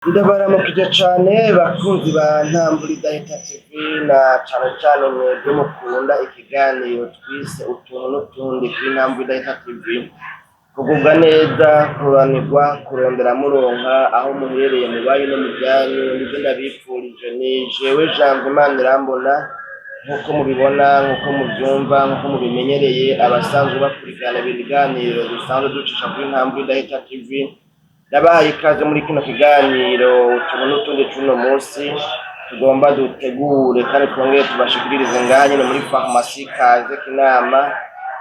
Ndabaramukije cane bakunzi ba Ntambura Idahita TV, na cane cane mwebwe mukunda ikiganiro twise "Utuntu n'Utundi" kuri Ntambura Idahita TV. Kugubwa neza, kuroranirwa, kurondera muronka aho muherereye, mu banyu no mu vyanyu, nivyo ndabipfurije. Ni jewe Janvier Manirambona, nk'uko mubibona, nk'uko muvyumva, nk'uko mubimenyereye, abasanzwe bakurikirana ibiganiro dusanzwe ducisha kuri Ntambura Idahita TV. Ndabahaye ikaze muri kino kiganiro "Utuntu n'Utundi" c'uno munsi tugomba dutegure kandi twongere tubashikiririze ngaha nyene muri farumasi Kaze Kinama.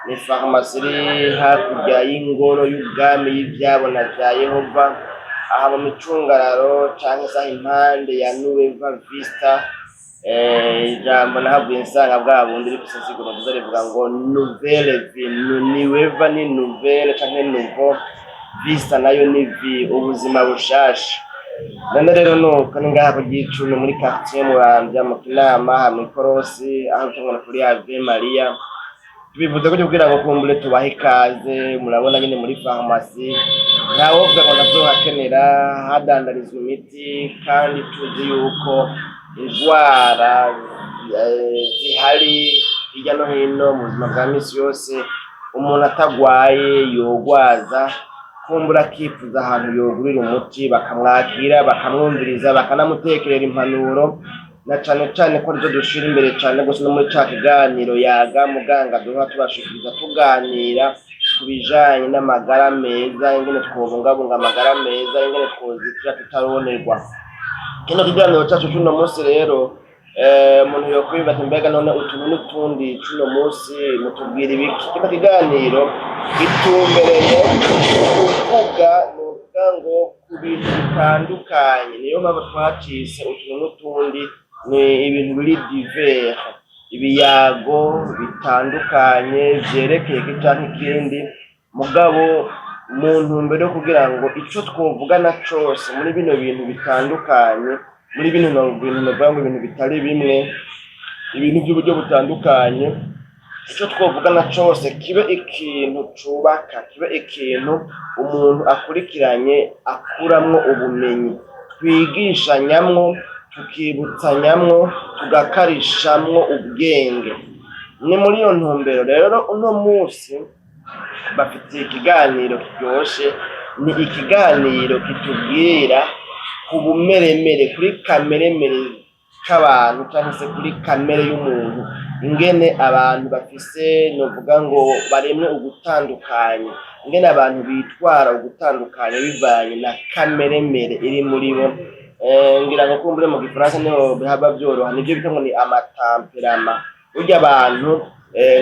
Ni farumasi iri hakurya y'ingoro y'ubwami y'ivyabona vya Yehova, aha mu micungararo canke se aho impande ya Nueva Vista. Ijambo nahavuye nsanga bwa bundi rifise insiguro nziza, rivuga ngo nouvelle vie. Nueva ni nouvelle canke nouveau, vista nayo ni vie, ubuzima bushasha. None rero nuko ni ngaha ku Gicumi, muri quartier Muramvya, mu Kinama, aha mw'ikorosi aho bita ngo ni kuri Ave Maria. Tubivuze gutyo kugira ngo kumbure tubahe ikaze. Murabona nyene muri farumasi, ntawovuga ngo ntazohakenera, hadandarizwa imiti, kandi tuzi yuko indwara zihari hirya no hino mu buzima bwa misi yose. Umuntu atagwaye yogwaza, kumbura akifuza ahantu yogurira umuti, bakamwakira, bakamwumviriza, bakanamutekerera impanuro, na cane cane ko arizo dushira imbere cane gose no muri ca kiganiro Yaga Muganga duhora tubashikiriza, tuganira ku bijanye n'amagara meza, ingene twobungabunga amagara meza, ingene twozitira tutaronerwa. Kino kiganiro cacu c'uno munsi rero, umuntu yokwibaza ati: "Mbega none Utuntu n'Utundi c'uno munsi mutubwira ibiki?" Kino kiganiro gitumbereye kuvuga, novuga ngo, ku bintu bitandukanye. Niyo mpamvu twacise "Utuntu n'Utundi". Ni ibintu biri divers, ibiyago bitandukanye vyerekeye iki canke ikindi, mugabo mu ntumbero yo kugira ngo ico twovugana cose muri bino bintu bitandukanye, muri bino bintu, novuga ngo ibintu bitari bimwe, ibintu vy'uburyo butandukanye, ico twovugana cose kibe ikintu cubaka, kibe ikintu umuntu akurikiranye akuramwo ubumenyi, twigishanyamwo, tukibutsanyamwo, tugakarishamwo ubwenge. Ni muri iyo ntumbero rero uno musi bafitiye ikiganiro kiryoshe. Ni ikiganiro kitubwira ku bumeremere, kuri kameremere k'abantu, canke se kuri kamere y'umuntu, ingene abantu bafise, novuga ngo baremwe ugutandukanye, ingene abantu bitwara ugutandukanye bivanye na kameremere iri muri bo. Ngira ngo kumbure mu gifaransa niho bihava vyoroha, nivyo bita ngo ni ama tempéraments. Burya abantu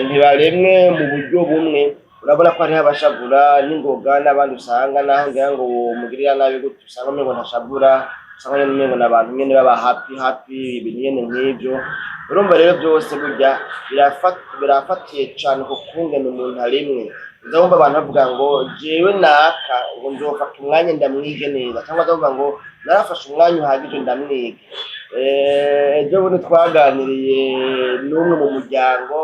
ntibaremwe mu buryo bumwe. Urabona ko hariho abashavura n'ingoga, n'abandi usanga naho ngira ngo womugirira nabi gute, usanga umengo ntashavura, usanga nyene umengo n'abantu nyene baba happy happy, ibintu nyene nk'ivyo. Urumva rero vyose burya birafatiye cane ku kungene umuntu arimwe. Uza wumva abantu bavuga ngo: "Jewe naka ngo nzofata umwanya ndamwige neza", cyangwa bavuga ngo: "Narafashe umwanya uhagije ndamwiga." Ejo bundi twaganiriye n'umwe mu muryango,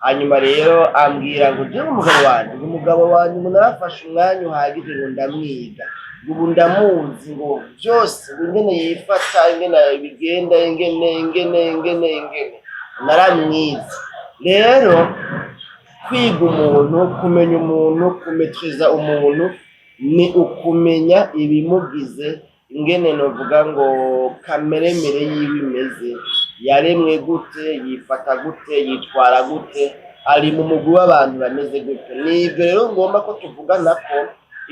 hanyuma rero ambwira ngo: "Jewe umugabo wanje", ngo "umugabo wanje ngo narafashe umwanya uhagije ngo ndamwiga, ngo ubu ndamuzi, ngo vyose, ngo ingene yifata, ingene bigenda, ingene ingene ingene ingene naramwize." Rero kwiga umuntu, kumenya umuntu, kumetriza umuntu, ni ukumenya ibimugize, ingene, novuga ngo, kameremere yiwe imeze, yaremwe gute, yifata gute, yitwara gute, ari mu mugwi w'abantu bameze gute. Nivyo rero ngomba ko tuvugana ko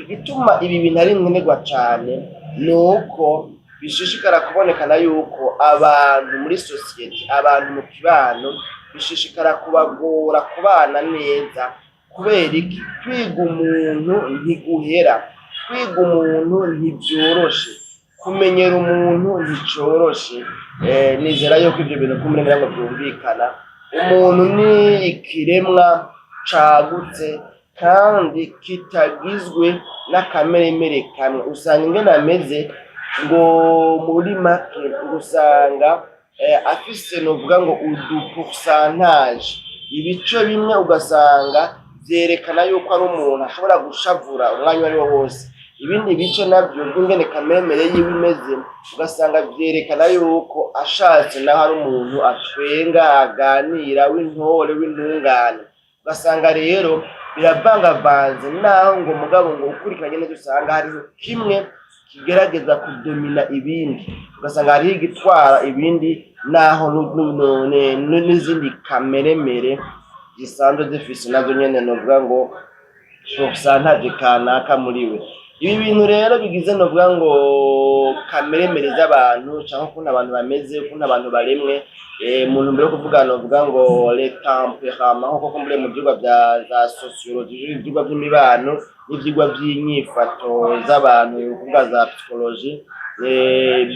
igituma ibi bintu ari nkenerwa cane ni uko bishishikara kubonekana yuko abantu muri sosiyete, abantu mu kibano, bishishikara kubagora kubana neza. Kubera iki? Kwiga umuntu ntiguhera, kwiga umuntu ntivyoroshe, kumenyera umuntu nticoroshe. Nizera yuko ivyo bintu kumure ngira ngo vyumvikana. Umuntu ni ikiremwa cagutse kandi kitagizwe n'akameremere kamwe. Usanga ingene ameze, ngo muri make usanga afise, novuga ngo, udu pourcentage, ibice bimwe ugasanga vyerekana yuko ari umuntu ashobora gushavura umwanya uwari wo wose. Ibindi bice navyo by'ingene kameremere yiwe imeze, ugasanga vyerekana yuko ashatse naho ari umuntu atwenga, aganira, w'intore, w'intungane. Ugasanga rero biravangavanze, naho ngo mugabo ngo ukurikiranye neza usanga hariho kimwe kigerageza kudomina ibindi, ugasanga hariho igitwara ibindi, naho n'izindi kameremere zisanzwe zifise nazo nyene novuga ngo pourcentage kanaka muri we. Ibi bintu rero bigize novuga ngo kameremere z'abantu, canke ukuntu abantu bameze, ukuntu abantu baremwe, mu ntumbero yo kuvuga novuga ngo les tempéraments, nkuko kumbure mu vyigwa vya za sociologie, ivyigwa vy'imibano n'ivyigwa vy'inyifato z'abantu, kuvuga za psychologie,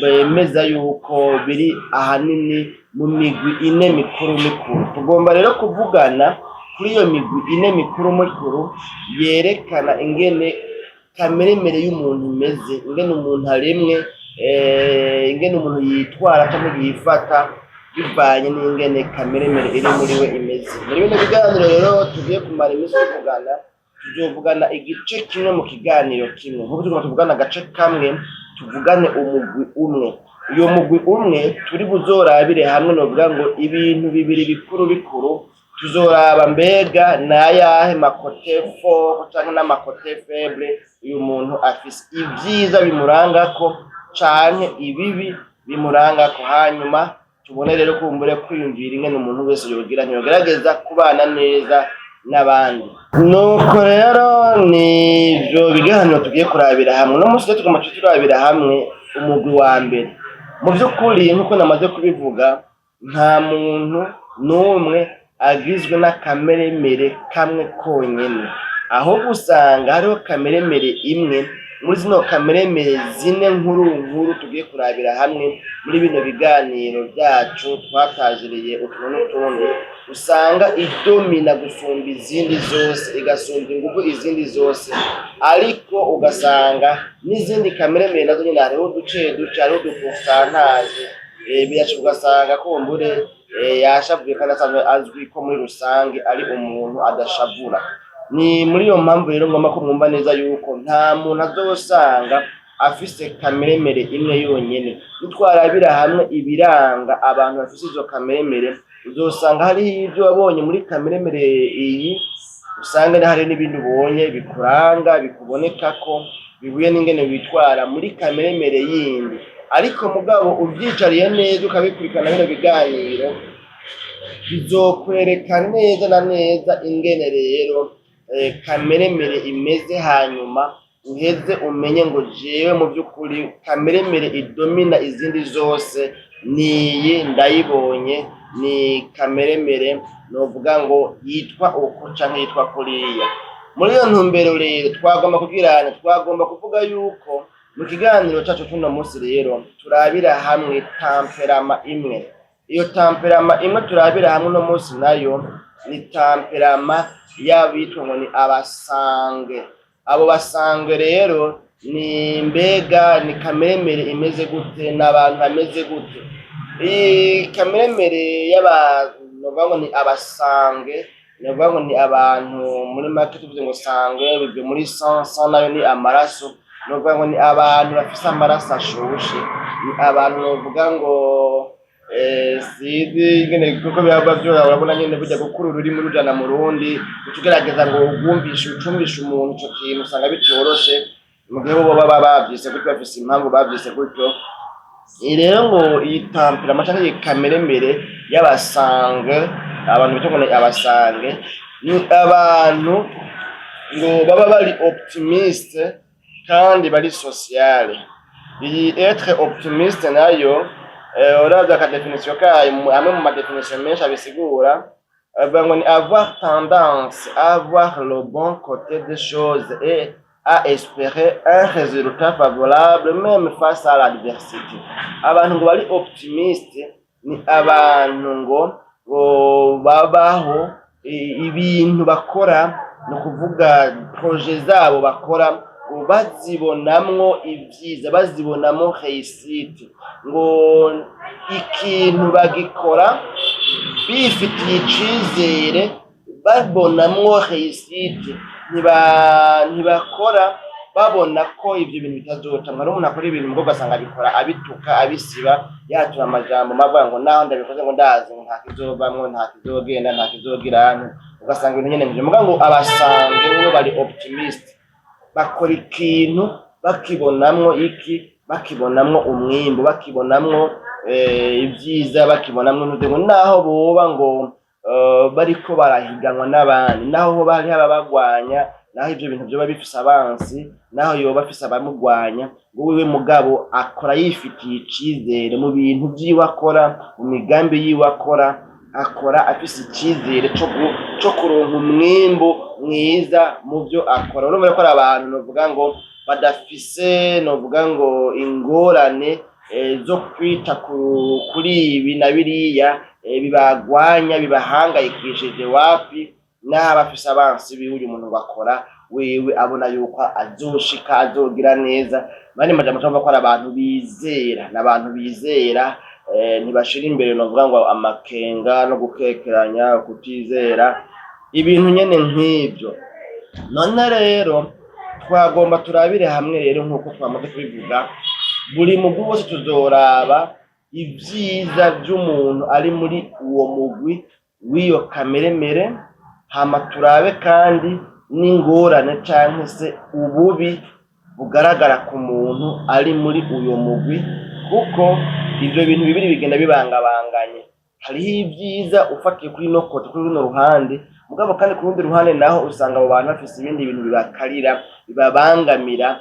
bemeza yuko biri ahanini mu migwi ine mikuru mikuru. Tugomba rero kuvugana kuri iyo migwi ine mikuru mikuru yerekana ingene kameremere y'umuntu imeze, ingene umuntu aremwe, ingene umuntu yitwara canke yifata bivanye n'ingene kameremere iri muri we imeze. Muri bino biganiro rero tugiye kumara iminsi tuvugana, tuzovugana igice kimwe mu kiganiro kimwe. Nkuko tugomba tuvugana agace kamwe, tuvugane umugwi umwe. Uyo mugwi umwe turi buzorabire hamwe novuga ngo ibintu bibiri bikuru bikuru. Tuzoraba mbega nayahe ma côtés forts canke n'ama côtés faibles uyu muntu afise, ivyiza bimurangako canke ibibi bimurangako, hanyuma tubone rero kumbure kwiyumvira ingene umuntu wese yogira ntiyogerageza kubana neza n'abandi. Nuko rero nivyo biganiro tugiye kurabira hamwe uno munsi. Rero tugomba turabira hamwe umugwi wa mbere. Mu vy'ukuri, nk'uko namaze kubivuga, nta muntu n'umwe agizwe n'akameremere kamwe konyene, ahubwo usanga hariho kameremere imwe muri zino kameremere zine nkuru nkuru tugiye kurabira hamwe muri bino biganiro vyacu twataziriye utuntu n'utundi, usanga idomina gusumba izindi zose, igasumba inguvu izindi zose. Ariko ugasanga n'izindi kameremere nazo nyene hariho uduce duce, hariho udu pourcentage, birashika ugasanga kumbure yashavuye kandi asanzwe azwi ko muri rusange ari umuntu adashavura. Ni muri iyo mpamvu rero ngomba ko mwumva neza yuko nta muntu azosanga afise kameremere imwe yonyene. Nitwarabira hamwe ibiranga abantu bafise izo kameremere, uzosanga hariho ivyo wabonye muri kameremere iyi, usanga hari n'ibindi ubonye bikuranga, bikubonekako bihuye n'ingene witwara muri kameremere yindi. Ariko mugabo uvyicariye neza ukabikurikirana bino biganiro, bizokwereka neza na neza ingene rero kameremere imeze, hanyuma uheze umenye ngo jewe mu vy'ukuri kameremere idomina izindi zose niyi, ndayibonye, ni kameremere novuga ngo yitwa uku canke yitwa kuriya. Muri iyo ntumbero rero twagomba kugirana, twagomba kuvuga yuko mu kiganiro cacu c'uno munsi rero turabira hamwe tempérament imwe. Iyo tempérament imwe turabira hamwe uno munsi nayo ni tempérament y'abitwa ngo ni aba sanguins. Abo ba sanguins rero ni mbega ni kameremere imeze gute, n'abantu bameze gute? Iyi kameremere y'abantu novuga ngo ni aba sanguins, novuga ngo ni abantu, muri make tuvuze ngo sanguin bivuye muri sang, sang nayo ni amaraso, novuga ngo ni abantu bafise amaraso ashushe, ni abantu novuga ngo sinzi ingene kuko biraba vyo urabona nyene burya gukura ururimi rujana mu rundi, uca ugerageza ngo urwumvishe, ucumvishe umuntu ico kintu, usanga bitoroshe. Mu gihe bo baba bavyise gutyo, bafise impamvu bavyise gutyo. Iyi rero ngo iyi tempérament canke iyi kameremere y'aba sanguins, abantu bita ngo ni aba sanguins, ni abantu ngo baba bari optimiste kandi bari sociale. Iyi être optimiste nayo, uravye aka définition kayo, amwe mu ma définitions menshi abisigura, bavuga ngo ni avoir tendance à voir le bon côté des choses et à espérer un résultat favorable même face à l'adversité. Abantu ngo bari optimiste ni abantu ngo babaho ibintu bakora, ni ukuvuga projets zabo bakora, ngo bazibonamwo ivyiza, bazibonamwo réussite, ngo ikintu bagikora bifitiye icizere, babonamwo réussite, ntibakora. Babona ko ivyo bintu bitazocamwa. Hari umuntu akora ibintu, mbwo ugasanga abikora abituka, abisiba, yatura amajambo mavuga ngo naho ndabikoze, ngo ndazi ngo nta kizovamwo, nta kizogenda, nta kizogirante, ugasanga ibintu nyene nk'ivyo. Muga ngo aba sanguins bo bari optimiste, bakora ikintu bakibonamwo iki? Bakibonamwo umwimbu, bakibonamwo ibyiza, bakibonamwo ntuze ngo naho boba ngo bariko barahiganwa n'abandi, naho hoba hariho ababagwanya, naho ivyo bintu vyoba bifise abansi, naho yoba afise abamugwanya, ngo wewe mugabo akora yifitiye icizere mu bintu vyiwe akora, mu migambi yiwe akora, akora afise icizere co kuronka umwimbu mwiza mu vyo akora. Urumva ko ari abantu novuga ngo badafise, novuga ngo, ingorane zo kwita kuri ibi na biriya bibagwanya, bibahangayikishije. Wapi, n'aba afise abansi biwe, uyu muntu bakora wewe abona yuko azoshika, azogira neza. Mani majambo, turumva ko ari abantu bizera, n'abantu bizera, ntibashira imbere, novuga ngo, amakenga no gukekeranya, kutizera, ibintu nyene nk'ivyo. None rero twagomba turabire hamwe rero, nk'uko twamaze kubivuga, buri mugwi wose tuzoraba ivyiza vy'umuntu ari muri uwo mugwi w'iyo kameremere, hama turabe kandi n'ingorane canke se ububi bugaragara ku muntu ari muri uyo mugwi, kuko ivyo bintu bibiri bigenda bibangabanganye. Hariho ivyiza ufatiye kuri ino côté, kuri runo ruhande, mugabo kandi ku rundi ruhande naho usanga abo bantu bafise ibindi bintu bibakarira, bibabangamira,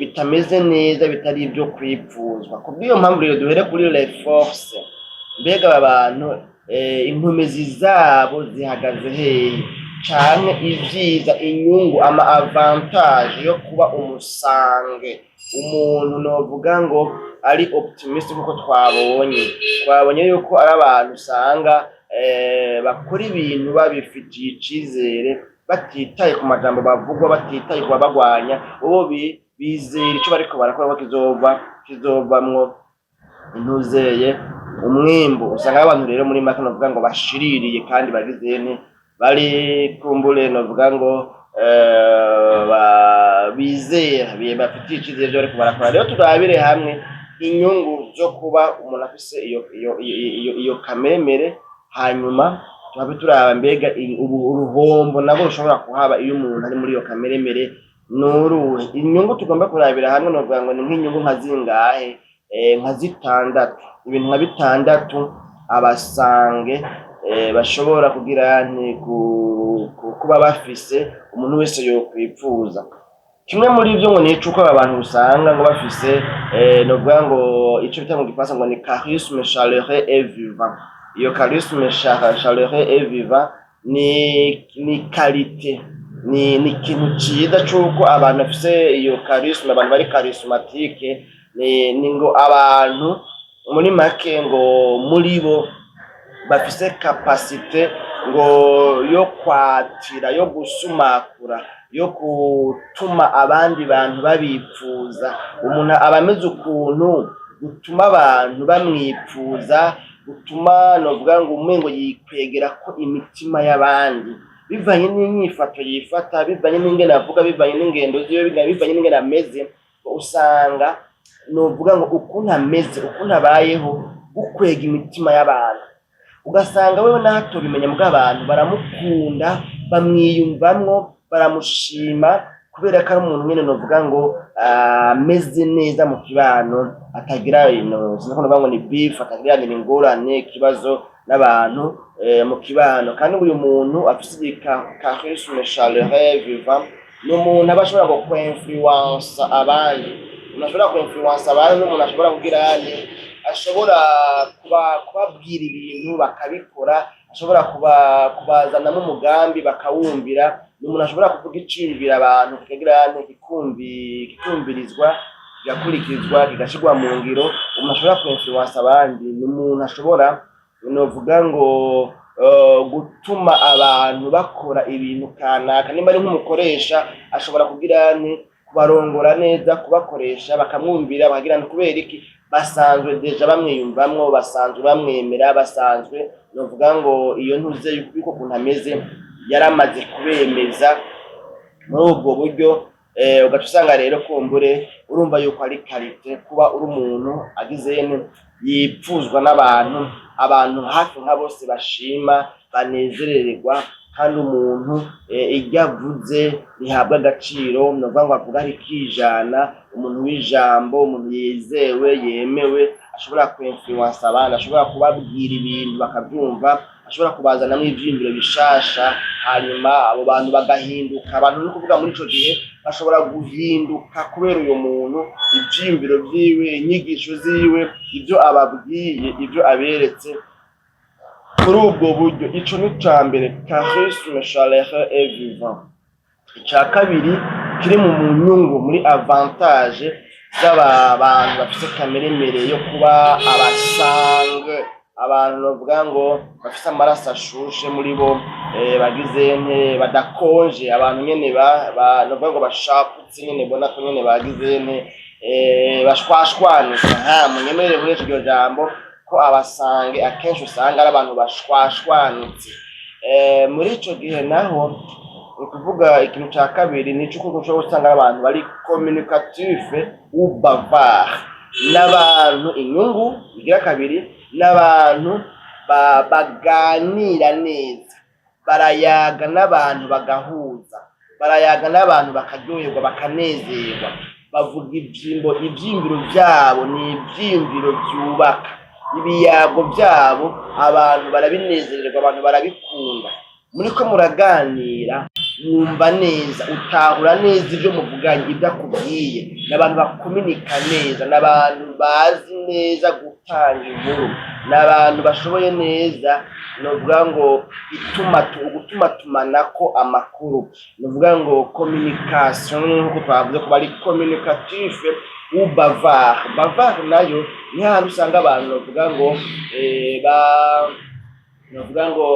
bitameze neza, bitari ivyo kwipfuzwa. Kubw'iyo mpamvu rero duhere kuri les forces. Mbega aba bantu, inkomezi zabo zihagaze hehe, canke ivyiza, inyungu, ama avantage yo kuba umu sanguin, umuntu novuga ngo ari optimiste? Nkuko twabonye yuko ari abantu usanga bakora ibintu babifitiye icizere, batitaye ku majambo bavugwa, batitaye ku babagwanya, bo bizera ico bariko barakora ko kizovamwo intuzeye, umwimbu. Usanga abantu rero muri make novuga ngo bashiririye kandi bagize nte, bari kumbure, novuga ngo bizera, bafitiye icizere ivyo bariko barakora. Rero turabire hamwe inyungu zo kuba umuntu afise iyo kamemere, hanyuma tuhabe turaba mbega ubu uruhombo nabwo rushobora kuhaba iyo umuntu ari muri iyo kameremere nuruhe. Inyungu tugomba kurabira hamwe, novuga ngo ni nk'inyungu nka zingahe? Nka zitandatu, ibintu nka bitandatu aba sanguins bashobora kugira nti kuba bafise, umuntu wese yokwipfuza. Kimwe muri ivyo ngo ni icuko aba bantu usanga ngo bafise, novuga ngo, ico bita mu gifaransa ngo ni charisme chaleureux et vivant. Iyo charisme chaleureux et vivant ni qualité, ni ikintu ciza c'uko abantu bafise iyo charisme, abantu bari charismatique, ni ngo abantu muri make ngo muri bo bafise capacité ngo yo kwatira, yo gusumakura, yo gutuma abandi bantu babipfuza. Umuntu aba ameze ukuntu gutuma abantu bamwipfuza, gutuma, novuga ngo, umengo yikwegera ko imitima y'abandi, bivanye n'inyifato yifata, bivanye n'ingene avuga, bivanye n'ingendo ziwe, bivanye n'ingene ameze. Usanga, novuga ngo, ukuntu ameze, ukuntu abayeho, gukwega imitima y'abantu. Ugasanga wewe naho atobimenya, mugabo abantu baramukunda, bamwiyumvamwo, baramushima, kubera ko ari umuntu nyene, novuga ngo, ameze neza mu kibano, atagira ino, sinzi ko novuga ngo ni beef, atagiranira ingorane, ikibazo n'abantu mu kibano. Kandi uyu muntu afise iyi charisme chaleureux vivant ni umuntu aba ashobora ngo kwinfluensa abandi. Umuntu ashobora kwinfluensa abandi n'umuntu ashobora kugira ane, ashobora kubabwira ibintu bakabikora, ashobora kubazanamo umugambi bakawumvira. Ni umuntu ashobora kuvuga iciyumvira abantu kikagira ane, kikumvirizwa, kigakurikizwa, kigashirwa mu ngiro. Umuntu ashobora kwinfluensa abandi ni umuntu ashobora, novuga ngo, gutuma abantu bakora ibintu kanaka. Nimba ari nk'umukoresha, ashobora kugira ane, kubarongora neza, kubakoresha, bakamwumvira, bakagira nti kubera iki? Basanzwe déjà bamwiyumvamwo, basanzwe bamwemera, basanzwe, novuga ngo, iyo ntuze yuko ukuntu ameze yaramaze kubemeza muri ubwo buryo. Ugaca usanga rero kumbure urumva yuko ari qualité kuba uri umuntu agize yipfuzwa n'abantu, abantu hafi nka bose bashima, banezerererwa, kandi umuntu iryo avuze rihabwa agaciro, novuga ngo avuga rikijana, umuntu w'ijambo, umuntu yizewe, yemewe, ashobora kwinfluensa abandi, ashobora kubabwira ibintu bakavyumva, ashobora kubazanamwo ivyiyumviro bishasha, hanyuma abo bantu bagahinduka. Abantu ni ukuvuga muri ico gihe bashobora guhinduka kubera uyo muntu, ivyiyumviro vyiwe, inyigisho ziwe, ivyo ababwiye, ivyo aberetse muri ubwo buryo. Ico ni ica mbere, charisme chaleureux et vivant. Ica kabiri kiri mu nyungu, muri avantage z'aba bantu bafise kameremere yo kuba aba sanguins, abantu bavuga ngo bafise amaraso ashushe muri bo, bagize nte, badakonje, abantu nyene novuga ngo bashaputse nyene, bona ko nyene bagize nte, bashwashwanutse. Ha munyemerere nkoreshe iryo jambo, ko aba sanguins akenshi usanga ari abantu bashwashwanutse. Muri ico gihe naho, ni ukuvuga ikintu ca kabiri ni ico ushobora gusanga ari abantu bari communicatif ou bavard. N'abantu, inyungu igira kabiri, n'abantu baganira neza, barayaga n'abantu bagahuza, barayaga n'abantu bakaryoherwa, bakanezerwa, bavuga ivyiyumviro vyabo ni ivyiyumviro vyubaka, ibiyago vyabo abantu barabinezererwa, abantu barabikunda. Muriko muraganira wumva neza, utahura neza ivyo muvuganye, ivyo akubwiye. N'abantu bakominika neza, n'abantu bazi neza gutanga inkuru, n'abantu bashoboye neza, novuga ngo gutumatumanako amakuru, novuga ngo communication, nkuko twavuze ko bari communicatif ou bavard. Bavard nayo ni hahandi usanga abantu bavuga ngo ba novuga ngo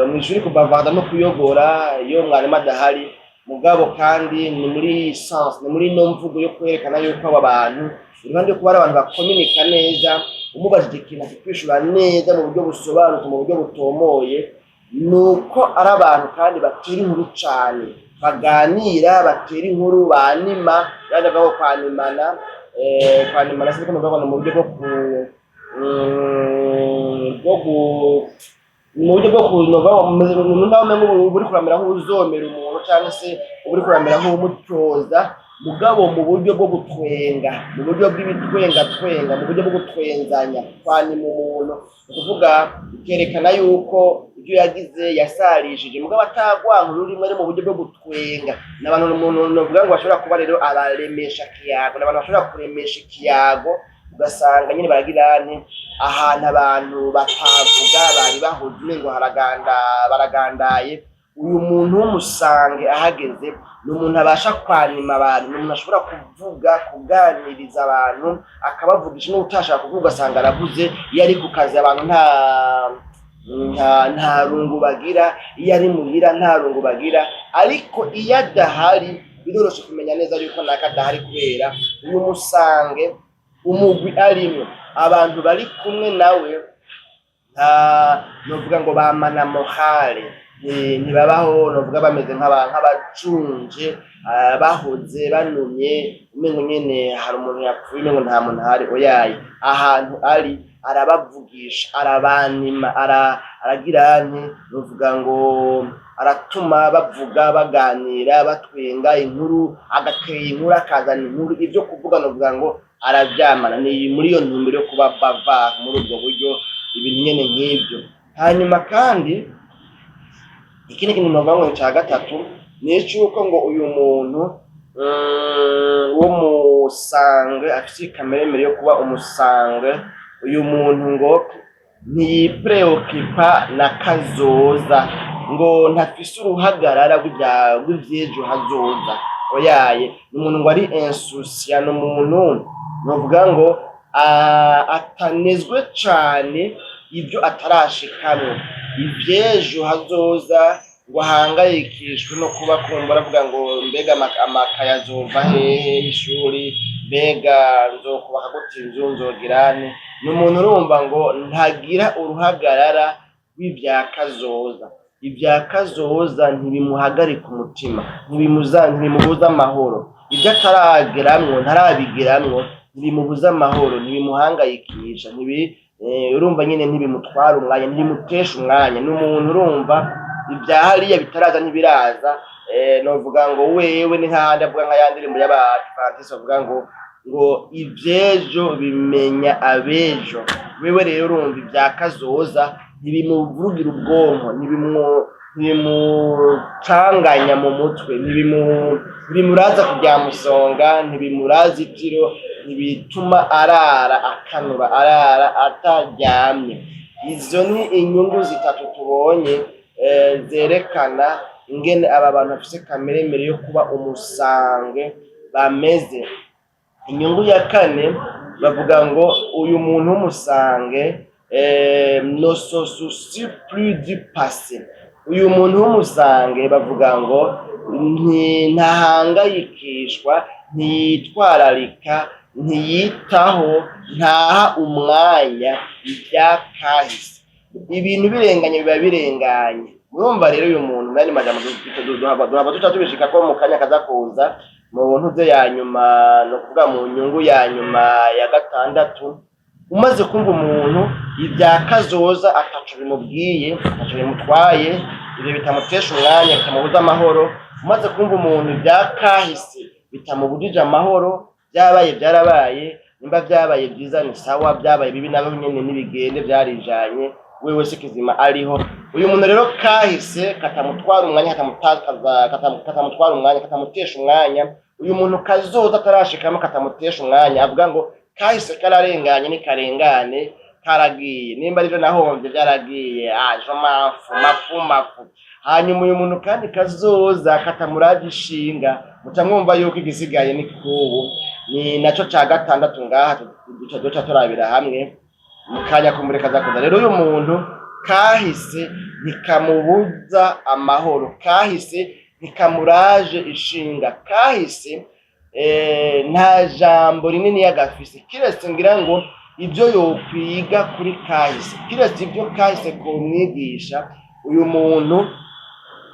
mw'ishuri kubavarda no kuyogora iyo mwarimu adahari. Mugabo kandi ni muri sens, ni muri ino mvugo yo kwerekana yuko aba bantu, iruhande yo kuba ari abantu bakominika neza, umubajije ikintu akikwishura neza mu buryo busobanutse, mu buryo butomoye, nuko ari abantu kandi batera inkuru cane, baganira, batera inkuru, banima, yandi avuga ngo kwanimana, kwanimana sinzi ko novuga ngo ni mu buryo bwo ku bwo gu mu buryo bwo kunova nawe umengo uba uriko uramera nk'uwuzomera umuntu, canke se uba uriko uramera nk'uwumutoza, mugabo mu buryo bwo gutwenga, mu buryo bw'ibitwengatwenga, mu buryo bwo gutwenzanya. Kwanima umuntu ni ukuvuga ukerekana yuko ibyo yagize yasarishije, mugabo atagwanka ururimi, ari mu buryo bwo gutwenga. Ni abantu umuntu novuga ngo bashobora kuba rero abaremesha kiyago, ni abantu bashobora kuremesha ikiyago, ugasanga nyene baragira nte, ahantu abantu batavuga bari bahuze umengo haraganda, baragandaye, uyu muntu w'umu sanguin ahageze ni umuntu abasha kwanima abantu, ni umuntu ashobora kuvuga, kuganiriza abantu, akabavugisha n'utashaka kuvuga ugasanga aravuze. Iyo ari ku kazi abantu nta rungu bagira, iyo ari muhira nta rungu bagira, ariko iyo adahari biroroshe kumenya neza yuko naka adahari, kubera uyu mu sanguin umugwi arimwo, abantu bari kumwe nawe, nta novuga ngo bamana morale, ntibabaho novuga bameze nk'abajunje, bahoze banumye, umengo nyene hari umuntu yapfuye, umengo nta muntu ahari. Oyaye, ahantu ari arabavugisha, arabanima, aragira nte, novuga ngo aratuma bavuga, baganira, batwenga inkuru, agatera inkuru, akazana inkuru, ivyo kuvuga novuga ngo aravyamana. Ni muri iyo ntumbero yo kuba bavard muri ubwo buryo, ibintu nyene nk'ivyo. Hanyuma kandi ikindi kintu novuga ngo ca gatatu ni icuko ngo uyu muntu w'umu sanguin afise ikameremere yo kuba umu sanguin, uyu muntu ngo ntiyipreokipa na kazoza, ngo ntafise uruhagarara rw'ivy'ejo hazoza. Oyaye, ni umuntu ngo ari insouciant, ni umuntu novuga ngo atanezwe cane ivyo atarashikamwo, ivy'ejo hazoza, ngo ahangayikishwe no kuba kumbura avuga ngo mbega amakaye azova hehe y'ishuri, mbega nzokubaka gute inzu, nzogira nte. Ni umuntu urumva ngo ntagira uruhagarara rw'ivya kazoza. Ibya kazoza ntibimuhagarika umutima, ntibimubuza amahoro. Ibyo atarageramwo, ntarabigeramwo, ntibimubuza amahoro, ntibimuhangayikisha, urumva nyene ntibimutwara umwanya, ntibimutesha umwanya. Ni umuntu urumva ibya hariya bitaraza ntibiraza. Novuga ngo wewe ni nk'ahandi avuga nka ya ndirimbo y'abadivantisi bavuga ngo "Ivy'ejo bimenya abejo". Wewe rero urumva ibya kazoza ntibimuvugira ubwonko, ntibimucanganya mu mutwe, ntibimuraza kuryamusonga, ntibimuraza itiro, ntibituma arara akanura, arara ataryamye. Izo ni inyungu zitatu tubonye zerekana ingene aba bantu bafise kameremere yo kuba umusanguin bameze. Inyungu ya kane bavuga ngo uyu muntu w'umusanguin ne se soucie plus du passé. Uyu muntu w'umusanguin bavuga ngo ntahangayikishwa, ntiyitwararika, ntiyitaho, ntaha umwanya ivyakahise. Ibintu birenganye biba birenganye. Urumva rero uyu muntu, mu yandi majambo, duhava duca tubishikako mu kanya kaza kuza mu ntuze ya nyuma, ni ukuvuga mu nyungu ya nyuma ya gatandatu. Umaze kumva umuntu ibya kazoza ataco bimubwiye, ataco bimutwaye, ivyo bitamutesha umwanya, bitamubuza amahoro, umaze kumva umuntu ibya kahise bitamubujije amahoro, vyabaye vyarabaye, nimba vyabaye vyiza ni sawa, vyabaye bibi nabo nyene nibigende, vyarijanye, wewe se kizima ariho. Uyu muntu rero kahise katamutwara umwanya, katamutakaza, katamutwara umwanya, katamutesha umwanya, uyu muntu kazoza atarashikamo katamutesha umwanya, avuga ngo kahise kararenganye nikarengane, karagiye, nimba arivyo nahomvye vyaragiye, ah, je m'en fous, mafu mafu. Hanyuma uyu muntu kandi kazoza katamuraje ishinga, muca mwumva yuko igisigaye ni kubu, ni naco ca gatandatu ngaha duca turabira hamwe mu kanya kumbure kaza kuza. Rero uyu muntu kahise ntikamubuza amahoro, kahise ntikamuraje ishinga, kahise nta jambo rinini yagafise, kiretse ngira ngo ibyo yokwiga kuri kahise, kiretse ibyo kahise komwigisha. Uyu muntu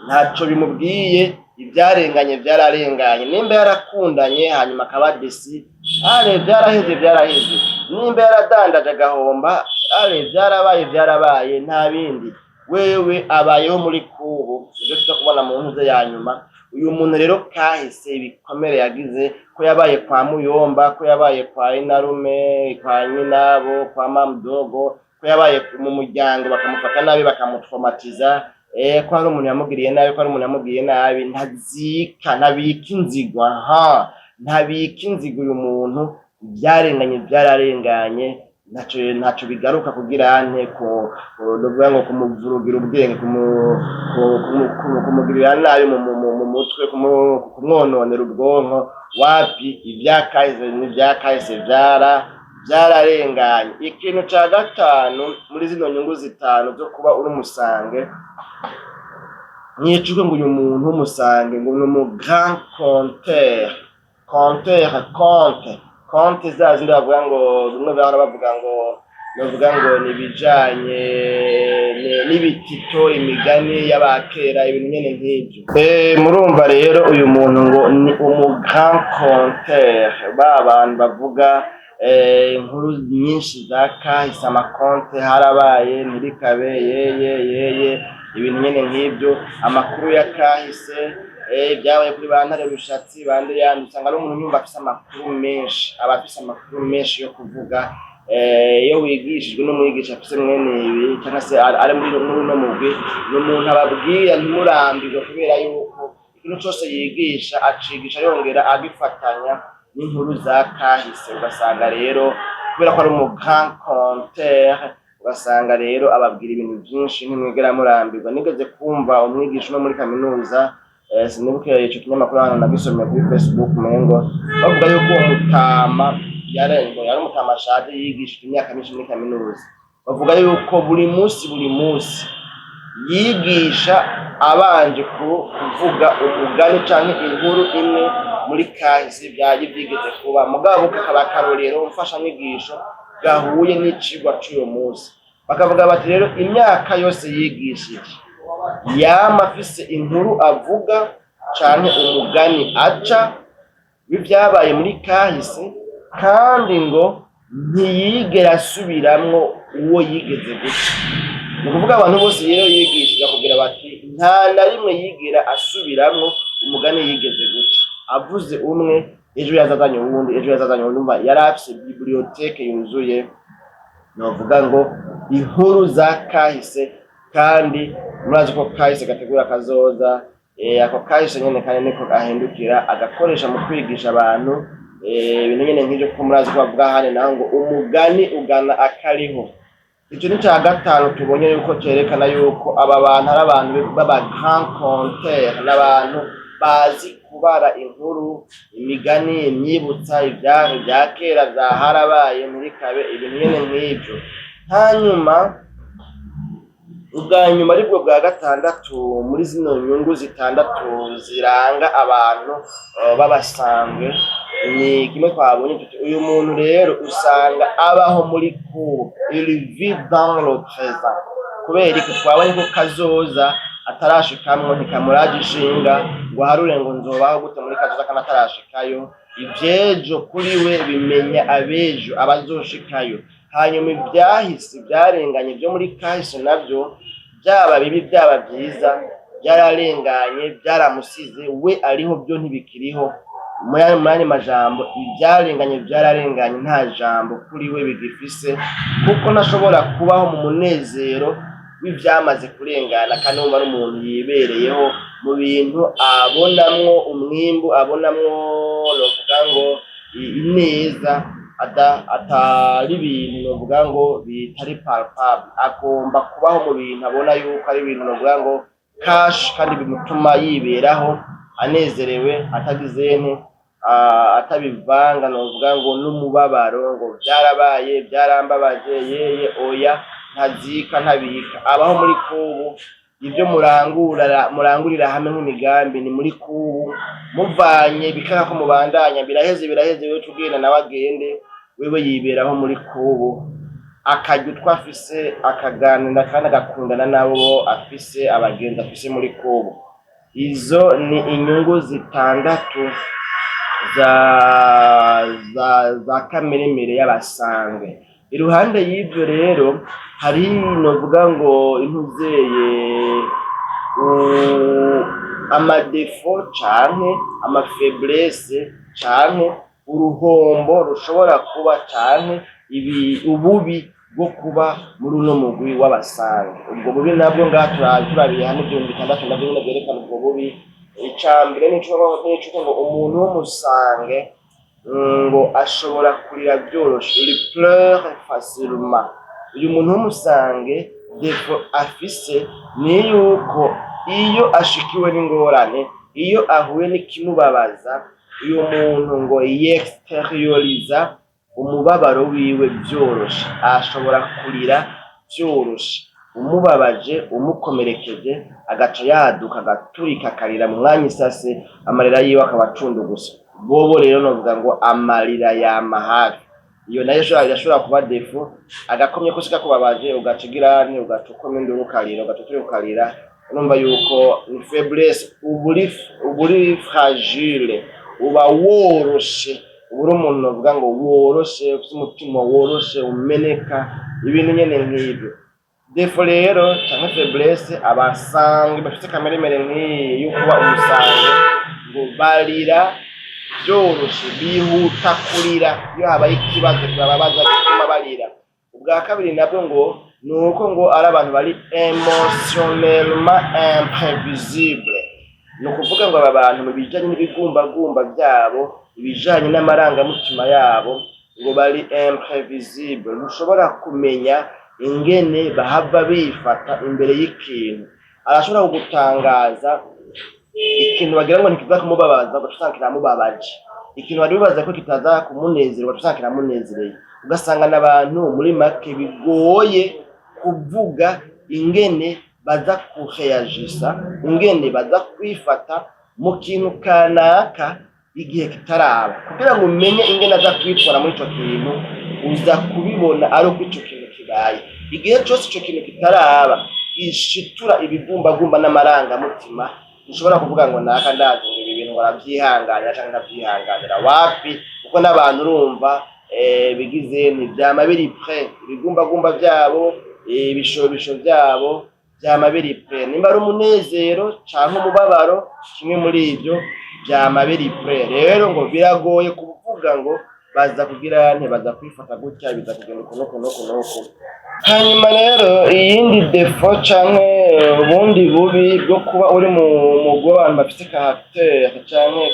ntaco bimubwiye, ivyarenganye vyararenganye. Nimba yarakundanye hanyuma akaba déçu, allez, vyaraheze vyaraheze. Nimba yaradandaje agahomba, allez, vyarabaye vyarabaye, nta bindi. Wewe abayeho muri kubu, ivyo tuza kubona mu ntuze ya nyuma. Uyu muntu rero kahise, ibikomere yagize, ko yabaye kwa muyomba, ko yabaye kwa inarume, kwa nyinabo, kwa mamudogo, ko yabaye mu muryango bakamufata nabi, bakamutraumatiza, ko hari umuntu yamugiriye nabi, ko hari umuntu yamubwiye nabi, ntazika, ntabika inzigo. Aha ntabika inzigo. Uyu muntu ivyarenganye vyararenganye, ntaco bigaruka kugira ante ko novuga ngo kumuvurugira ubwenge, kumugirira nabi mu mutwe, kumwononera ubwonko. Wapi, ivyakahise n'ivyakahise, vyararenganye. Ikintu ca gatanu muri zino nyungu zitanu zo kuba uri umusanguin, mwicuke ngo uyu muntu w'umusanguin ngo ni umu grand conteur. Conteur, conte, conte za zindi bavuga ngo bimwe bahora bavuga ngo, bavuga ngo ni ibijanye n'ibitito, imigani y'abakera, ibintu nyene nk'ivyo. Murumva rero uyu muntu ngo ni umu grand conteur, ba bantu bavuga inkuru nyinshi za kahise, amacontes, harabaye ntirikabe, yeye yeye, ibintu nyene nk'ivyo, amakuru ya kahise, byabaye kuri ba Ntare Rushatsi bande yandi. Usanga ari umuntu yumva afise amakuru menshi, aba afise amakuru menshi yo kuvuga. Iyo wigishijwe n'umwigisha afise mwene ibi, cyangwa se ari muri uno mugwi, ni umuntu ababwira ntimurambirwe, kubera yuko ikintu cose yigisha acigisha yongera agifatanya n'inkuru za kahise. Ugasanga rero kubera ko ari umu grand conteur, ugasanga rero ababwira ibintu byinshi, ntimwigera murambirwa. Nigeze kumva umwigisha no muri kaminuza, sinibuke ico kinyamakuru hano, nagisomye kuri Facebook, umengo bavuga yuko uwo mutama yarengo yari umutama ashaje, yigishije imyaka myinshi muri kaminuza. Bavuga yuko buri munsi buri munsi yigisha abanje kuvuga umugani canke inkuru imwe muri kahise vyari vyigeze kuba, mugabo kakaba akarorero mfashanyigisho gahuye n'icigwa c'uyo munsi. Bakavuga bati rero imyaka yose yigishije Yama afise inkuru avuga canke umugani aca w'ivyabaye muri kahise, kandi ngo ntiyigera asubiramwo uwo yigeze guca. Ni ukuvuga abantu bose rero yigishije akubwira bati nta na rimwe yigera asubiramwo umugani yigeze guca. Avuze umwe, ejo yazazanye uwundi, ejo yazazanye uwundi. Umva, yari afise bibliothèque yuzuye, novuga ngo inkuru za kahise. Kandi murazi ko kahise gategura kazoza. Ako kahise nyene kandi niko gahindukira agakoresha mu kwigisha abantu ibintu nyene nk'ivyo, kuko murazi ko bavuga ahandi naho ngo umugani ugana akariho. Ico ni ca gatanu tubonye yuko cerekana yuko aba bantu ari abantu b'aba grand conteur, n'abantu bazi kubara inkuru, imigani, imyibutsa ibya kera vya harabaye ntirikabe, ibintu nyene nk'ivyo. Hanyuma ubwa nyuma, aribwo bwa gatandatu muri zino nyungu zitandatu ziranga abantu b'abasanguins, ni kimwe twabonye tuti uyu muntu rero usanga abaho muri kubu, il vit dans le présent. Kubera iki? Twabonye ko kazoza atarashikamwo, ntikamuraje ishinga ngo aharure ngo nzobaho gute muri kazoza kandi atarashikayo. Ivyejo kuri we bimenya abejo, abazoshikayo. Hanyuma ivyahise, ivyarenganye vyo muri kahise navyo, byaba bibi byaba vyiza, byararenganye, byaramusize. We ariho byo ntibikiriho. Muri yandi majambo, ivyarenganye vyararenganye, nta jambo kuri we bigifise, kuko ntashobora kubaho mu munezero w'ivyamaze kurengana. Kandi wumva n'umuntu yibereyeho mu bintu abonamwo umwimbu, abonamwo novuga ngo ineza, atari ibintu novuga ngo bitari palpable. Agomba kubaho mu bintu abona yuko ari ibintu novuga ngo cash, kandi bimutuma yiberaho anezerewe, atagize nte atabivanga novuga ngo n'umubabaro, ngo byarabaye, byarambabaje, yeye oya, ntazika, ntabika. Abaho muri kubu. Ibyo murangura, murangurira hamwe nk'imigambi, ni muri kubu. Muvanye bikanga ko mubandanya, biraheze, biraheze, wewe tugenda nawe agende. Wewe yiberaho muri kubu, akarya utwo afise, akaganira kandi agakundana n'abo afise, abagenzi afise muri kubu. Izo ni inyungu zitandatu za kameremere y'abasanguins. Iruhande y'ivyo rero hari novuga ngo intuzeye amadéfauts canke amafaiblesses canke uruhombo rushobora kuba canke ibi ububi bwo kuba muri uno mugwi w'abasanguins. Ubwo bubi nabwo ngaha turabiye hamwe ibintu bitandatu navyo nyene vyerekana ubwo bubi. Ica mbere nico ngo umuntu w'umusanguin ngo ashobora kurira vyoroshe, il pleure facilement. Uyu muntu w'umusanguin, défaut afise ni yuko iyo ashikiwe n'ingorane, iyo ahuye n'ikimubabaza, uyu muntu ngo yextériorisa umubabaro wiwe vyoroshe, ashobora kurira vyoroshe. Umubabaje, umukomerekeje, agaca yaduka, agaturika, akarira mu mwanya isase, amarira yiwe akaba acunda gusa. Bobo rero novuga ngo amarira yama hafi. Iyo nayo irashobora kuba défaut. Agakomye kose kakubabaje, ugaca ugira nte? Ugaca ukoma induru, ukarira, ugaca uturika ukarira. Urumva yuko ni faiblesse, uba uri fragile, uba woroshe, uba uri umuntu novuga ngo woroshe, ufise umutima woroshe, umeneka, ibintu nyene nk'ivyo. Défaut rero canke faiblesse, abasanguins bafise kameremere nk'iyi yo kuba umusanguin ngo barira vyoroshe, bihuta kurira iyo habaye ikibazo kibababaza gituma barira. Ubwa kabiri nabwo ngo ni uko ngo ari abantu bari émotionnellement imprévisible. Ni ukuvuga ngo aba bantu mu bijanye n'ibigumbagumba vyabo, ibijanye n'amarangamutima yabo, ngo bari imprévisible. Ntushobora kumenya ingene bahava bifata imbere y'ikintu. Arashobora kugutangaza. Ikintu bagira ngo ntikiza kumubabaza, ugaca usanga kiramubabaje. Ikintu wari wibaza ko kitaza kumunezera, ugaca usanga kiramunezereye. Ugasanga n'abantu muri make bigoye kuvuga ingene baza kureagisa, ingene baza kwifata mu kintu kanaka igihe kitaraba. Kugira ngo umenye ingene aza kwitwara muri ico kintu, uza kubibona ari uko ico kintu kibaye. Igihe cose ico kintu kitaraba, gishitura ibigumbagumba n'amarangamutima. Ntushobora kuvuga ngo naka ndazi ngo ibi bintu ngo arabyihanganira canke ntabyihanganira, wapi, kuko n'abantu urumva bigize ntivyama biri prêt. Ibigumbagumba vyabo, ibishobisho vyabo vyama biri prêt, nimba ari umunezero canke umubabaro, kimwe muri ivyo vyama biri prêt. Rero ngo biragoye kuvuga ngo baza kugira ntibaza kwifata gutya, biza kugenda uku nuku nuku nuku. Hanyuma rero iyindi défaut canke ubundi bubi bwo kuba uri mu mugwi w'abantu bafise caractère canke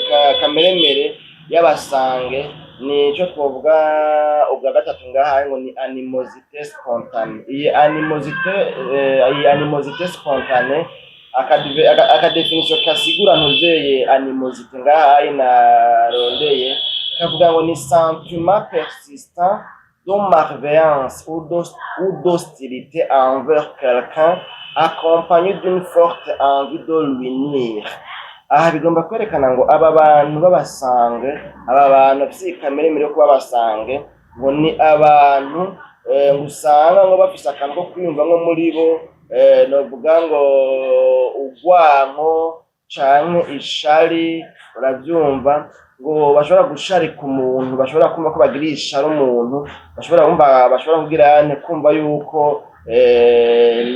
kameremere y'aba sanguins, nico twovuga ubwa gatatu ngaha, ngo ni animosité spontanée. Iyi animosité spontanée, aka définition kasigura ntuzeye animosité ngaha narondeye kavuga ngo ni sentiment persistant de malveillance ou d'hostilité envers quelqu'un accompagné d'une forte envie de lui nuire. Aha bigomba kwerekana ngo aba bantu b'aba sanguins, aba bantu bafise ikameremere yo kuba aba sanguins, ngo ni abantu ngo usanga ngo bafise akantu ko kwiyumvamwo muri bo, novuga ngo urwanko canke ishari. Uravyumva ngo bashobora gusharika umuntu, bashobora kumva ko bagiriye ishari umuntu, bashobora kumva, bashobora kugira ante, kumva yuko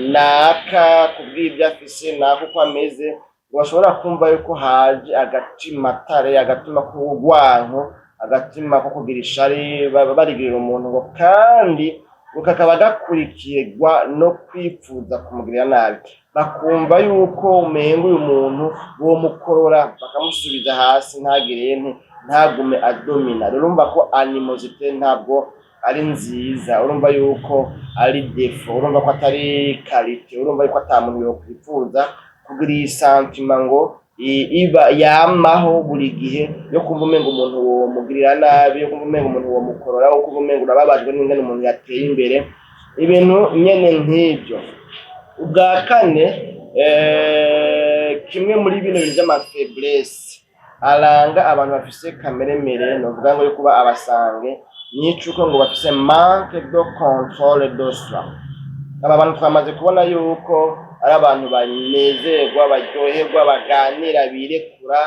naka kubw'ivyo afise, naka uko ameze, ngo bashobora kumva yuko haje agatimatare, agatima k'urwanko, agatima ko kugira ishari barigirira umuntu, ngo kandi ngo kakaba gakurikirwa no kwipfuza kumugirira nabi. Bakumva yuko umenga uyu muntu bomukorora bakamusubiza hasi, ntagire nte, ntagume adomina. Rero urumva ko animosité ntabwo ari nziza, urumva yuko ari défaut, urumva ko atari qualité, urumva yuko ata muntu yokwipfuza kugira iyi sentiment ngo iba yamaho buri gihe, yo kumva umenga umuntu womugirira nabi, yo kumva umenga umuntu womukorora, yo kumva umenga urababajwe n'ingene umuntu yateye imbere, ibintu nyene nk'ivyo. Ubwa kane, kimwe muri bino bintu vy'ama faiblesses aranga abantu bafise kameremere novuga ngo yo kuba aba sanguins, nicuko ngo bafise manque de contrôle de soi. Aba bantu twamaze kubona yuko ari abantu banezerwa, baryoherwa, baganira, birekura,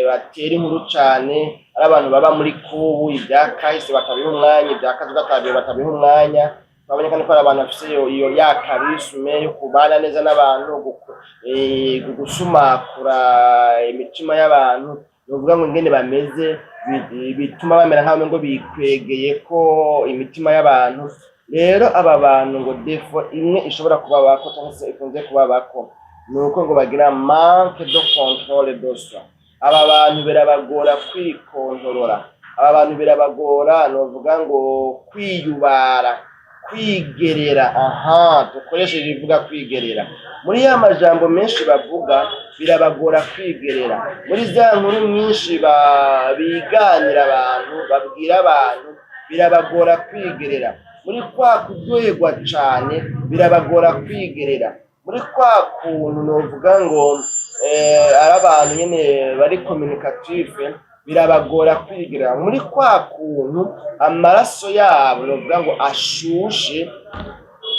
batera inkuru cane, ari abantu baba muri kubu, ibya kahise batabiha umwanya, ibya kazoza batabiha umwanya. Twabonye kandi ko ari abantu bafise iyo ya charisme yo kubana neza n'abantu, gusumakura imitima y'abantu. Novuga ngo ingene bameze bituma bamera nk'aho ngo bikwegeye ko imitima y'abantu. Rero aba bantu ngo défaut imwe ishobora kubabako cyangwa se ikunze kubabako ni uko ngo bagira manque de contrôle de soi. Aba bantu birabagora kwikontorora, aba bantu birabagora novuga ngo kwiyubara, kwigerera. Aha dukoresheje ibivuga kwigerera muri ya majambo menshi bavuga, birabagora kwigerera muri za nkuru nyinshi biganira abantu, babwira abantu, birabagora kwigerera muri kwa kuryoherwa cane, birabagora kwigerera muri kwa kuntu novuga ngo ari abantu nyene bari communicatif, birabagora kwigerera muri kwa kuntu amaraso yabo novuga ngo ashushe,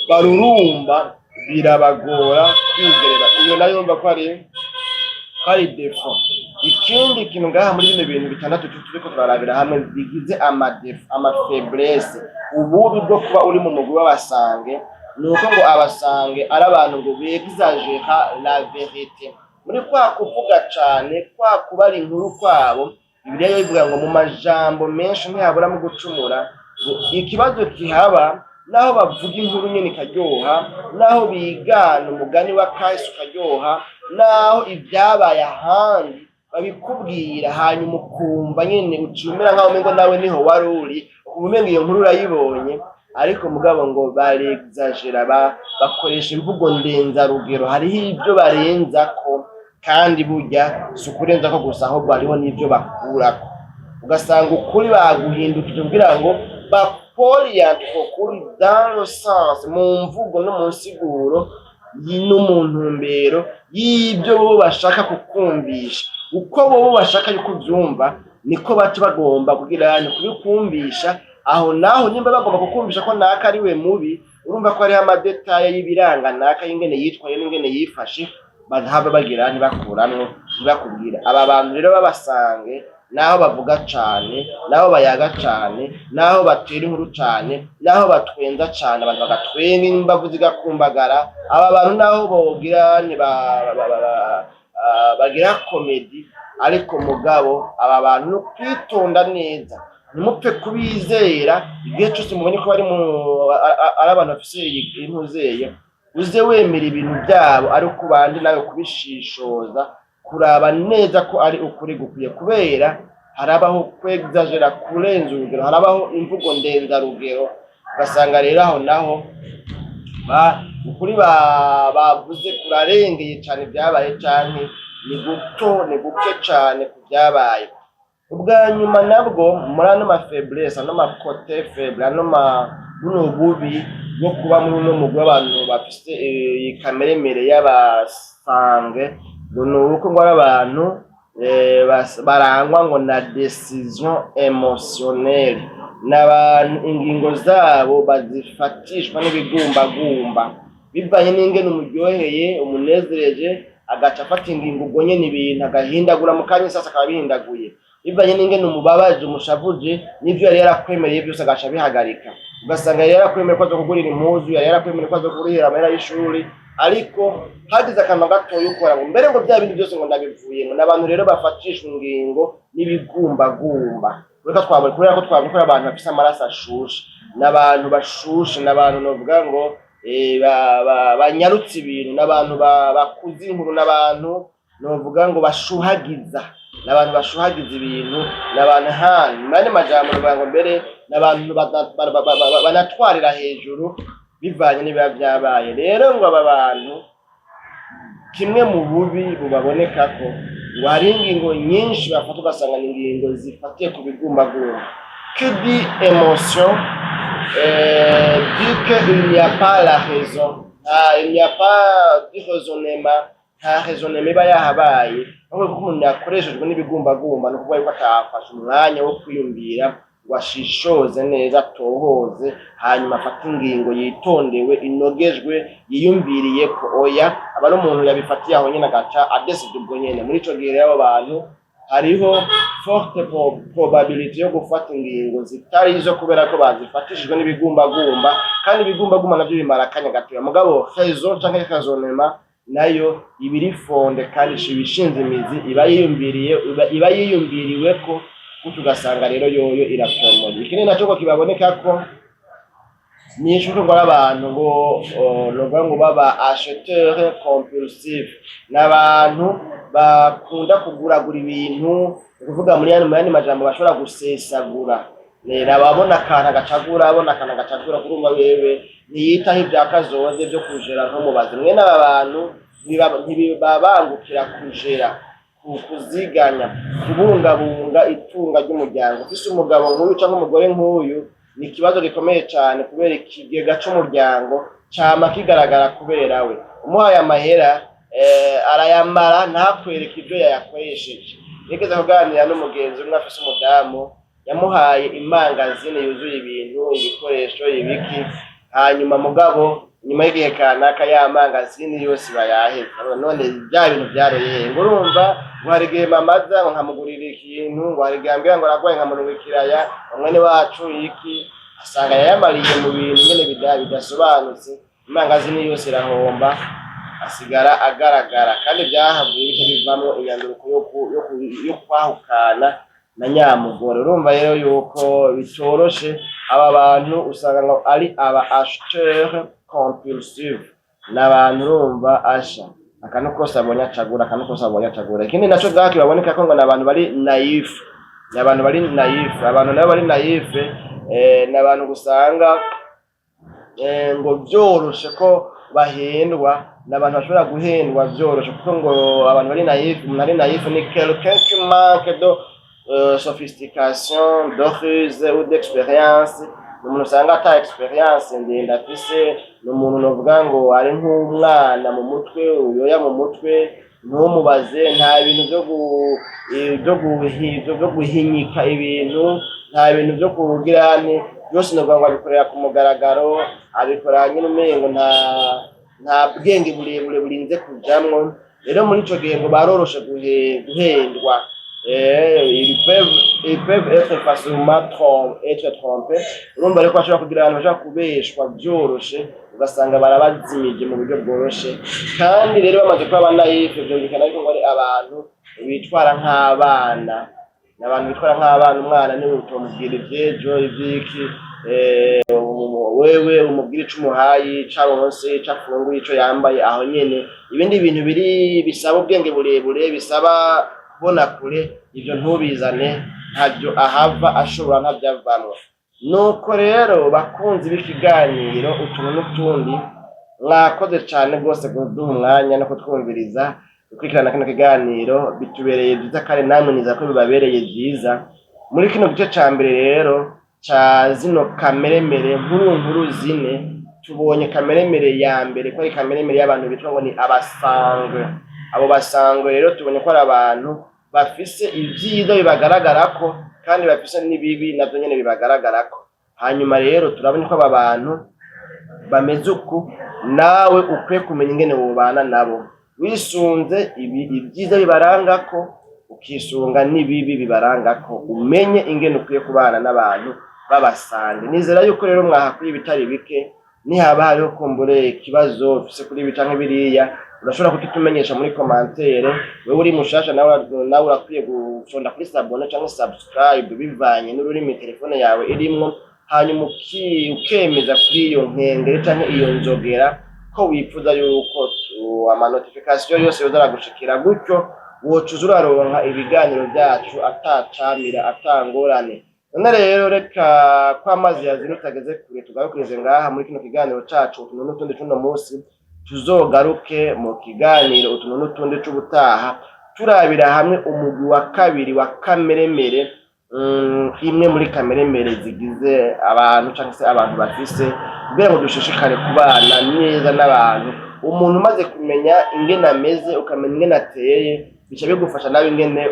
barurumba, birabagora kwigerera. Iyo nayo urumva ko ari défaut. Ikindi kintu ngaha muri bino bintu bitandatu turiko turarabira hamwe bigize ama défauts, ama faiblesses, ububi bwo kuba uri mu mugwi w'aba sanguins, ni uko ngo aba sanguins ari abantu ngo bexagera la vérité. Muri kwa kuvuga cane, kwa kubara inkuru kwabo, Bibiliya yo ivuga ngo mu majambo menshi ntihaburamo gucumura. Ngo ikibazo kihaba, naho bavuga inkuru nyene ikaryoha, naho bigana umugani wa kahise ukaryoha, naho ivyabaye ahandi babikubwira, hanyuma ukumva nyene uciye umera nkaho umengo nawe niho wari uri, ukumva umengo iyo nkuru urayibonye, ariko mugabo ngo barexagera, bakoresha imvugo ndenzarugero. Hariho ibyo barenzako, kandi burya si ukurenzako gusa, ahubwo hariho n'ibyo bakurako, ugasanga ukuri baguhindukije kugira ngo bakoriente uko kuri dans le sens, mu mvugo no mu nsiguro no mu ntumbero y'ibyo bo bashaka kukumvisha. Uko bobo bashaka yuko uvyumva niko baca bagomba kugira ni kubikumvisha. Aho naho nimba bagomba kukumvisha ko naka ari we mubi, urumva Urumva ko hariho ama détails y'ibiranga naka, y'ingene yitwaye n'ingene yifashe, bahava bagira ntibakuramwo, ntibakubwira. Aba bantu rero babasange, naho bavuga cane, naho bayaga cane, naho batera inkuru cane, naho batwenza cane, abantu bagatwenga imbavu zigakumbagara, aba bantu naho bogira bagira comédie, ariko mugabo aba bantu no kwitonda neza, ntimupfe kubizera. Igihe cose mubonye ko bari mu ari abantu bafise intuzeye, uze wemera ibintu byabo, ariko ubanje nawe kubishishoza, kuraba neza ko ari ukuri gukwiye, kubera harabaho kwexagera, kurenza urugero, harabaho imvugo ndenzarugero. Ugasanga rero aho naho ukuri bavuze kurarengeye cane ibyabaye, canke ni guto, ni guke cane ku byabaye. Ubwa nyuma nabwo, muri ano ma faiblesses, ano ma côtés faibles, ano ma buno bubi bwo kuba muri uno mugwi w'abantu bafise iyi kameremere y'abasange, ngo ni uko ngo ari abantu barangwa ngo na décision émotionnelle. N'abantu ingingo zabo bazifatishwa n'ibigumbagumba, bivanye n'ingene umuryoheye, umunezereje, agaca afata ingingo ubwo nyene, ibintu agahindagura mu kanya sasa, akaba bihindaguye. Bivanye n'ingene umubabaje, umushavuje, n'ivyo yari yarakwemereye byose agaca abihagarika. Ugasanga yari yarakwemereye ko azokugurira impuzu, yari yarakwemereye ko azokurihira amahera y'ishuri, ariko hagize akantu gatoya ukora, ngo mbere ngo bya bindi byose ngo ndabivuyemo. N'abantu rero bafatishwa ingingo n'ibigumbagumba. Kubera ko twabonye ko ari abantu bafise amaraso ashushe, n'abantu bashushe, n'abantu novuga ngo banyarutse ibintu, n'abantu bakuze inkuru, n'abantu novuga ngo bashuhagiza, n'abantu bashuhagiza ibintu, n'abantu hani mane majambo novuga ngo mbere n'abantu banatwarira hejuru bivanye n'ibiba vyabaye. Rero ngo aba bantu, kimwe mu bubi bubabonekako, ngo hari ingingo nyinshi bafata, ugasanga ni ingingo zifatiye ku bigumbagumba. Qui dit émotion dit que il n'y a pas la raison. Ah, il n'y a pas du raisonnement, nta raisonnement iba yahabaye, ahubwo kuko umuntu yakoreshejwe n'ibigumbagumba, ni ukuvuga yuko atafashe umwanya wo kwiyumvira ngo ashishoze neza, atohoze, hanyuma afate ingingo yitondewe, inogejwe, yiyumviriye ko. Oya, aba ari umuntu yabifatiye aho nyene, agaca adécide ubwo nyene. Muri ico gihe rero, abo bantu hariho forte probabilité yo gufata ingingo zitari izo, kubera ko bazifatishijwe n'ibigumbagumba, kandi ibigumbagumba navyo bimara akanya gatoya, mugabo raison canke raisonnement nayo iba iri fondée kandi iba ishinze imizi, iba yiyumviriye, iba yiyumviriweko gutyo, ugasanga rero yoyo iratomoye. Ikindi naco ko kibaboneka ko ni ishuko, ngo ari abantu ngo novuga ngo baba acheteur compulsif, n'abantu bakunda kuguragura ibintu, ni ukuvuga muri yandi, mu yandi majambo, bashobora gusesagura. Rero ababona akantu agacagura, abona akantu agacagura, kurumva wewe ntiyitaho ibya kazoze byo kujera. Ntumubaze, mwene aba bantu ntibibabangukira kujera, kuziganya, kubungabunga itunga ry'umuryango. Ufise umugabo nk'uyu canke umugore nk'uyu, ni ikibazo gikomeye cane, kubera ikigega c'umuryango cama kigaragara kubera we. Umuhaye amahera, arayamara, ntakwereke ivyo yayakoresheje. Nigeze kuganira n'umugenzi umwe afise umudamu yamuhaye imangazini yuzuye ibintu, ibikoresho, ibiki, hanyuma mugabo nyuma y'igihe kanaka ya mangazini yose iba yaheze. None bya bintu vyaroye hehe? Ngo urumva ngo hari igihe mamaza ngo nkamugurira ikintu, ngo hari igihe ambwira ngo aragwaye nkamurungikira aya mwene wacu iki, asanga yayamariye mu bintu nyene bidasobanutse, imangazini yose irahomba, asigara agaragara. Kandi vyahavuye bica bivamwo inyanduruko yo kwahukana na nyamugore. Urumva rero yuko bitoroshe. Aba bantu usanga ngo ari aba acheteur compulsif, n'abantu urumva asha akantu kose abonye acagura, akantu kose abonye acagura. Ikindi naco bwaki baboneka ko ngo n'abantu bari naïf, ni abantu bari naïf. Abantu nabo bari naïf, n'abantu gusanga ngo vyoroshe ko bahendwa, n'abantu bashobora guhendwa vyoroshe, kuko ngo abantu bari naïf, umuntu ari naïf ni quelqu'un qui manque de sophistication, de ruse ou d'expérience. Ni umuntu usanga ata expérience ndende afise, ni umuntu novuga ngo ari nk'umwana mu mutwe, uyoya mu mutwe. Ntumubaze, nta bintu byo guhinyika ibintu, nta bintu byo kugira ne byose. Novuga ngo abikorera ku mugaragaro, abikora nyine umengo nta bwenge burebure burinze kujamwo. Rero muri ico gihe ngo baroroshe guhendwa. Ils peuvent être facilement être trompés. Urumva rero ko bashobora kugira abantu bashobora kubeshwa vyoroshe, ugasanga barabazimije mu buryo bworoshe. Kandi rero bamaze kuba ba naïfs, vyumvikana yuko ngo ari abantu bitwara nk'abana. Ni abantu bitwara nk'abana. Umwana niwe utomubwira ivy'ejo, ivy'iki, wewe umubwira ico umuhaye, ico aronse, ico afunguye, ico yambaye, aho nyene. Ibindi bintu biri bisaba ubwenge burebure, bisaba kubona kure, ivyo ntubizane, ntavyo ahava ashobora, ntavyo avamwo. Nuko rero, bakunzi b'ikiganiro Utuntu n'Utundi, mwakoze cane rwose kuduha umwanya no kutwumviriza, gukurikirana kino kiganiro bitubereye vyiza, kandi namwe nizera ko bibabereye vyiza. Muri kino gice ca mbere rero ca zino kameremere nkuru nkuru zine, tubonye kameremere ya mbere ko ari kameremere y'abantu bitwa ngo ni abasangwe. Abo basangwe rero tubonye ko ari abantu bafise ivyiza bibagaragarako, kandi bafise n'ibibi navyo nyene bibagaragarako. Hanyuma rero turabona ko aba bantu bameze uku, nawe ukwiye kumenya ingene wobana nabo, wisunze ibi ibyiza bibarangako, ukisunga n'ibibi bibarangako, umenye ingene ukwiye kubana n'abantu babasange. Nizera yuko rero mwahakuye ibitari bike. Nihaba hariho kumbure ikibazo ufise kuri ibi canke biriya, urashobora kukitumenyesha muri commentaire. Wewe uri mushasha, nawe urakwiye gufyonda kuri s'abonner canke subscribe, bivanye n'ururimi telefone yawe irimwo, hanyuma ukemeza kuri iyo nkengeri canke iyo nzogera ko wifuza yuko ama notification yose yoza aragushikira. Gutyo woca uza uraronka ibiganiro vyacu atacamira, atangorane. None rero reka ko amazi yazindutse ageze kure, tugarukirize ngaha muri kino kiganiro cacu Utuntu n'Utundi c'uno musi. Tuzogaruke mu kiganiro Utuntu n'Utundi c'ubutaha, turabira hamwe umugwi wa kabiri wa kameremere, imwe muri kameremere zigize abantu canke se abantu bafise, kugira ngo dushishikare kubana neza n'abantu. Umuntu umaze kumenya ingene ameze, ukamenya ingene ateye, bica bigufasha nawe ingene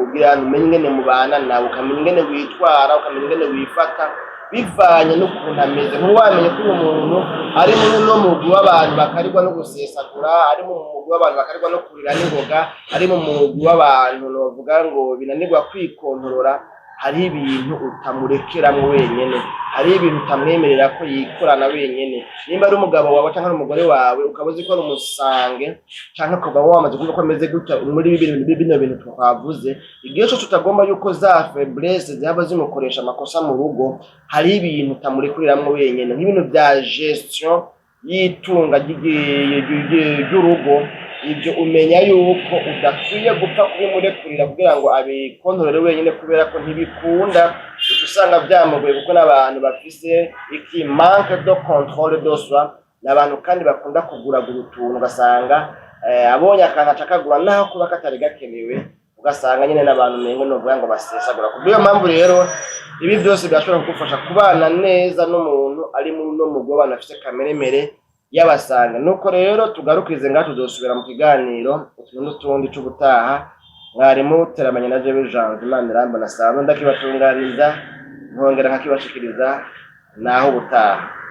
ugira umenye ingene mubana nawe, ukamenya ingene witwara, ukamenya ingene wifata bivanye n'ukuntu ameze. Ntuwamenye ko uyu muntu ari muri uno mugwi w'abantu bakarirwa no gusesagura, ari mu mugwi w'abantu bakarirwa no kurira n'ingoga, ari mu mugwi w'abantu novuga ngo binanirwa kwikontorora. Hariho ibintu utamurekeramwo wenyene, hariho ibintu utamwemerera ko yikorana wenyene. Nimba ari umugabo wawe canke ari umugore wawe, ukaba uzi ko ari umusange, canke ukaba wamaze kumva ko ameze gutya muri bino bintu twavuze, igihe cose utagomba yuko za faiblesse zihava zimukoresha amakosa mu rugo, hariho ibintu utamurekuriramwo wenyene, nk'ibintu vya gestion y'itunga ry'urugo. Ibyo umenya yuko udakwiye gupfa kubimurekurira kugira ngo abikontorore wenyine, kubera ko ntibikunda, uca usanga vyamugoye, kuko n'abantu bafise iki manque de contrôle de soi, ni abantu kandi bakunda kuguragura utuntu, ugasanga abonye akantu aca akagura naho kuba katari gakenewe, ugasanga nyine n'abantu umengo novuga ngo basesagura. Kubw'iyo mpamvu rero, ibi byose birashobora kugufasha kubana neza n'umuntu ari muri uno mugwi w'abantu bafise kameremere y'abasanga. Nuko rero tugarukirize ngaha, tuzosubira mu kiganiro Utuntu n'Utundi c'ubutaha. Mwarimu teramanye na jewe Jean Imana Irambona, sanzwe ndakibatunganiriza nkongera nkakibashikiriza. Naho ubutaha.